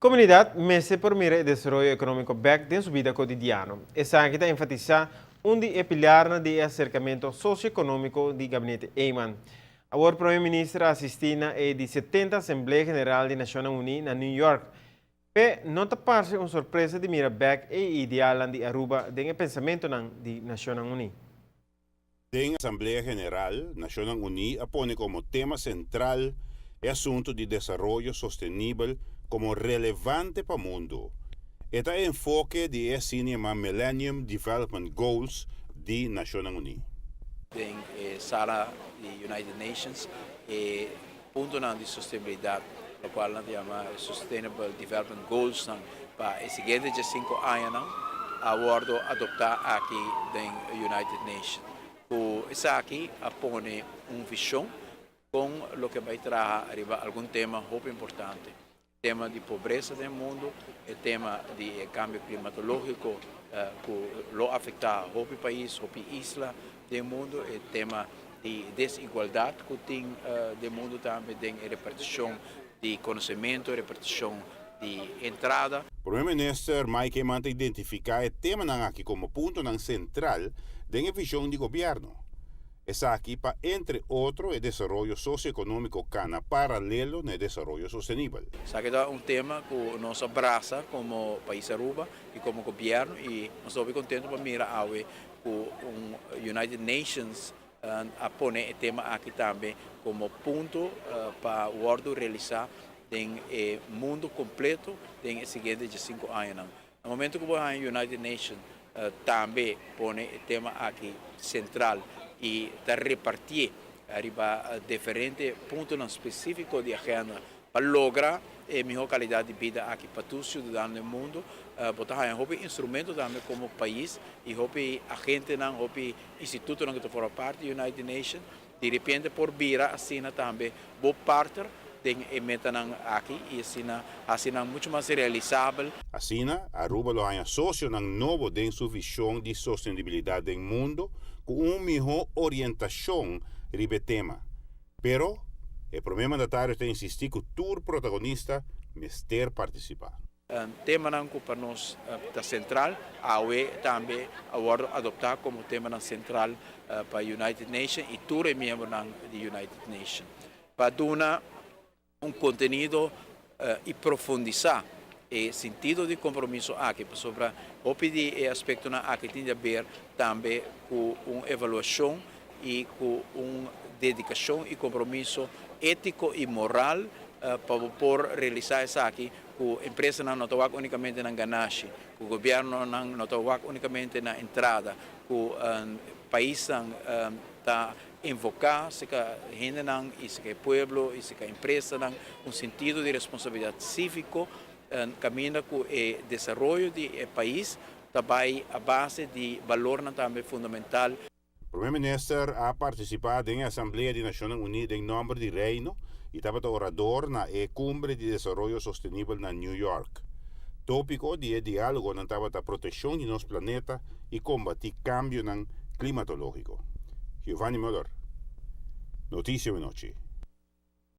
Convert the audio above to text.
Comunidad mester por mira e desaroyo economico bek den su bida cotidiano. Esaki ta enfatisa un di e pilarnan di e acercamento socioeconomico di Gabinete Eman. Awor Prome Minister a asisti na e di 70 Asamblea General di Nacionnan Uni na New York. P'e no ta parce un sorpresa di mira bek e idealnan di Aruba den e pensamentonan di Nacionnan Uni. Den Asamblea General, Nacionnan Uni a pone como tema central e asunto di desaroyo sostenibel como relevante pa mundo. E ta e enfoke di e asina yama Millennium Development Goals di Nacionnan Uni. Den e sala di United Nations e puntonan di sostenibilidad, locual nan ta yama Sustainable Development Goals nan pa e siguiente 15 añanan, a wordo adopta aki den United Nations. Cu esaki a pone un vision con loke bay traha riba algun tema hopi importante. Tema di pobresa den mundo, e tema di cambio climatologico cu lo afecta hopi pais, hopi isla den mundo, e tema di desigualdad cu tin den mundo tambe den reparticion di conocemento, reparticion di entrada. Prome Minister Mike Eman ta identifica e temanan aki como puntonan central den e vision di gobierno. Esaki pa, entre otro, e desaroyo socioeconomico cana paralelo na e desaroyo sostenibel. Esaki ta un tema cu nos a brasa como pais Aruba y como gobierno y nos ta contento pa mira awe cu un United Nations a pone e tema aki tambe como punto pa wordo realisa den e mundo completo den e siguiente 5 añanan. Na momento cu United Nations tambe pone e tema aki central y ta reparti riba diferente punto specifico di agenda pa logra e miho calidad di bida aki pa tur ciudadano den mundo, bo ta hopi instrumento tambe como pais y hopi agentenan, hopi institutonan cu ta forma parti di United Nations, di repente por bira asina tambe bo partner den e metanan aki y asina mucho mas realisabel. Asina, Aruba lo haya socionan nobo den su vision di sostenibilidad den mundo cu un miho orientacion riba e tema. Pero, e prome mandatario ta insisti cu tur protagonista mester participa. Temanan cu pa nos ta central, awe tambe a wordo adopta como temanan central pa United Nations y tur e miembronan di United Nations. Pa duna un contenido y profundisa e sentido di compromiso aki sobre hopi di e aspectonan aki tin di haber tambe cu un evaluacion y cu un dedicacion y compromiso etico y moral pa por realisa esaki, cu empresanan no ta wak unicamente na ganashi, cu gobiernonan no ta wak unicamente na entrada, cu paisnan ta invoca serca hendenan y serca pueblo y serca empresanan un sentido di responsabilidad civico, caminda cu e desaroyo di e pais tambe a base di valornan tambe fundamental. Prome Minister a participa den Asamblea di Nacionnan Uni den nomber di Reino y tabata orador na e Cumbre di Desaroyo Sostenibel na New York. Topico di e dialogonan tabata proteccion di nos planeta y combati cambionan climatologico. Giovanni Muller, Noticia Anochi.